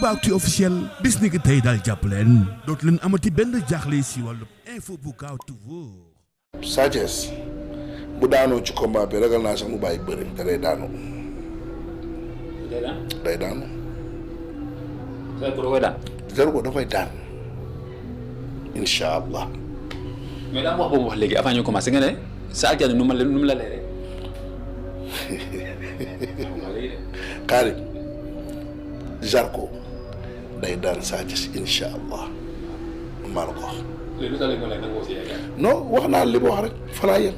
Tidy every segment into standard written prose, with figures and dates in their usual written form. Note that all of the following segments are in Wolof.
Aboubacry officiel bis ni ki tey daal jàpp leen dootu leen amati benn jaaxle si wàllu info bu gaaw te wóor. Sa Thiès bu daanoo ci combat bi ragal naa sax mu bàyyi bëri te day daanu. day daanu. Zarko da koy daan incha allah. mais daa wax boobu wax léegi avant ñu commencé nga ne Sa Thiès nu mu la leeree. Karim Zarko day daan Sa Thiès incha allah maa la ko wax. non wax naa li ma wax rek fa laa yem.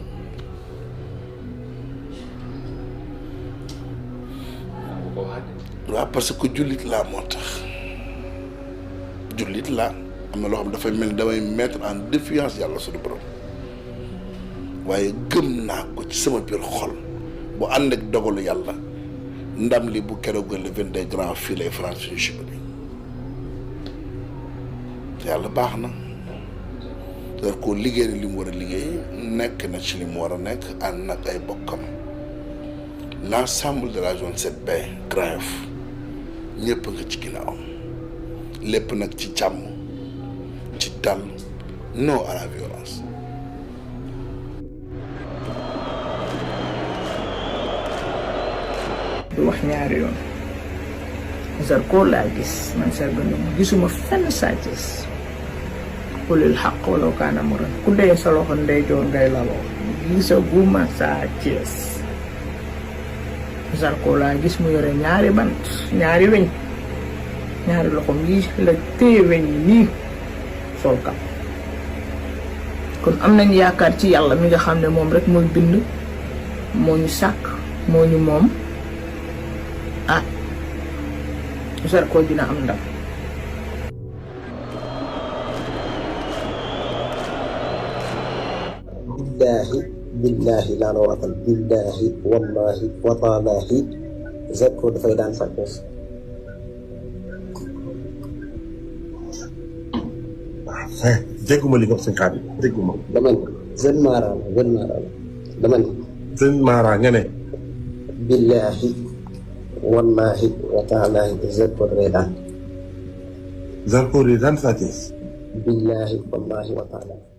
waaw parce que jullit laa moo tax jullit laa am na loo xam dafay mel ni damay mettre en défiance yàlla suñu borom waaye gëm naa ko ci sama biir xol bu ànd ak dogalu yàlla ndam li bu keroog le 22 grand fii lay France suñu chiba bi yàlla baax na dar koo liggéey li mu war a liggéey nekk na ci li mu war a nekk ànd nag ay bokkam l'ensemble de la zone 7B Grand Yoff ñëpp nga ci ginnaawam lépp nag ci jàmm ci dal non à la violence. du wax ñaari yoon Zarko laa gis man Selbé Ndom gisuma fenn Sa Thiès qulil haqq walaw kaana murran ku dee sa loxo ndeyjoor ngay laloo gisaguma Sa Thiès Zarko laa gis mu yore ñaari bant ñaari weñ ñaari loxom yi la téye weñ yi nii sol kam kon am nañ yaakaar ci yàlla mi nga xam ne moom rek mooy bind moo ñu sàkk moo ñu moom ah Zarko dina am ndam. billahi laa la waatal billahi wallahi wataalaahi Zarko dafay daan Sa Thiès. dégguma li nga wax sëñ Xaadim dégguma. dama ne Jeune Mara la dama ne. Jeune Mara nga ne. billahi wallahi wataalaahi Zarko dafay daan. Zarko di daan Sa Thiès. billahi wallahi wataalaahi.